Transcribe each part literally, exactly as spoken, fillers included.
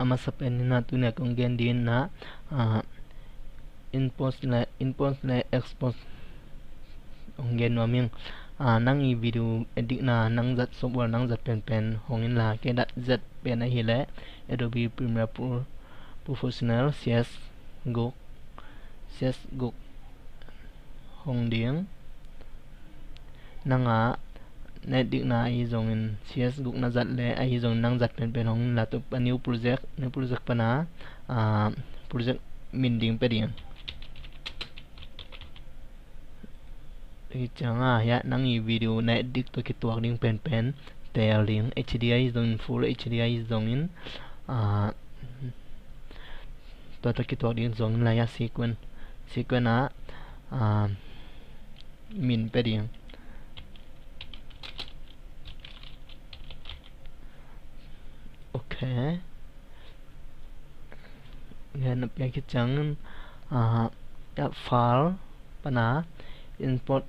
a masa pen in ah tuni a kong gen ding in ah, ah, import le, import le export kong gen nuam ing. Ah, nang i video edit na nang zat, software nang zat penpen hong in la, kei zat pen ahih leh Adobe Premiere Pro Professional C S guk, C S guk hong ding. Nang a na edit na ahi zongin C S guk na zat le ahi zongin nang zat penpen hong in la, tua a new project, new project pan a, ah, project min ding pia ding. Hi ciang a, hiah nang i video na edit tawh kituak ding penpen teel ding, H D ahi zongin, full H D ahi zongin, ah, tua tawh kituak ding zongin la, hiah sequence, sequence ah, ah, min pia ding. Ok. Hiah na piak khit ciangin, ah, hiah file pan a import,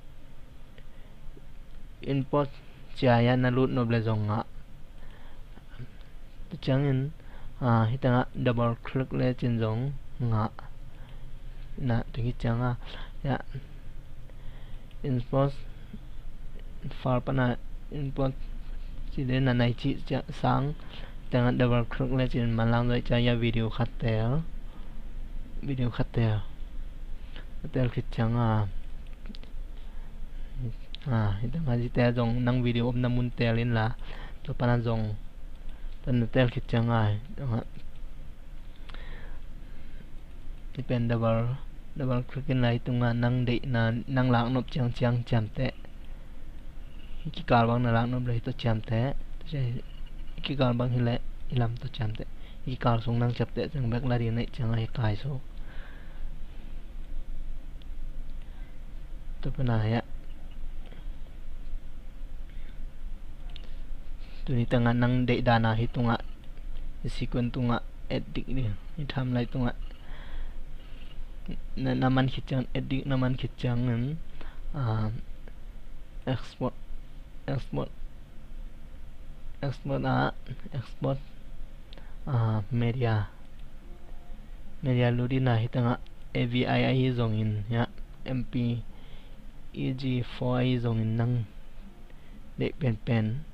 import ci-a hiah na lut nop le zong ngah. Tua ciangin, ah, hi tengah double click le cin zong ngah. Na, tua hi ciang a, hiah import, file pan a import ci den na nai cih ciang sang, tengah double click le cin manlang zaw ciang hiah video khat teel, video khat teel. Teel khit ciang a, ah, hi tengah zi teel zong nang video omna mun teel in la, tua pan a zong, tua na teel khit ciang a, ah, hi pen double, double click in la, hi tungah nang deihna, nang laknop ciangciang ciamteh. Hi kikal bang na laknop le hi tawh ciamteh. Hi kikal bang hi leh hi lam tawh ciamteh. Hi kikal sung nang ciamteh ciang bek la ding na hih ciang a hi kai suk. Tua pan a hiah tuni tengah nang deih dan a hi tungah, hi sequence tungah edit ding, hi timeline tungah na, na man khit ciang, edit na man khit ciangin, ah, export, export, export ah, export, ah, media, media lut in a, hi tengah A V I ahi zongin, hiah M P E G four ahi zongin nang deih penpen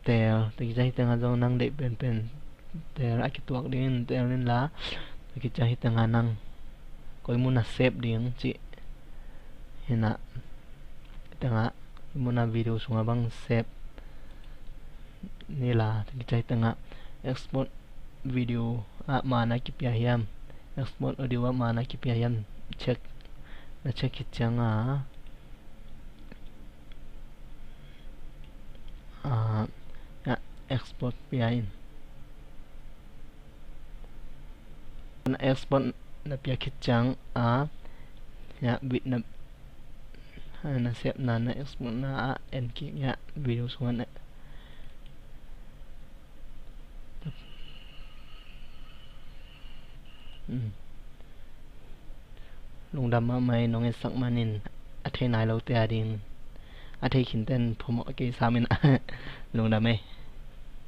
teel. Tua khit ciang hi tengah zong nang deih penpen teel, a kituak dingin teel in la. Tua khit ciang hi tengah nang koi mun a save ding cih hi na, hi tengah koi mun a video sungah bang save ni la. Tua khit ciang hi tengah export video ah man a kipia hiam, export audio ah man a kipia hiam check, na check khit ciang a, ah, hiah export pia in. Na export na pia khit ciang a, hiah bit na, na save na, na export na ah en kik, hiah video sungah na Lungdam mahmah ei, nong etsak manin a thei nai lote a ding, a thei khinten phamawh kei sam in. Lungdam ei.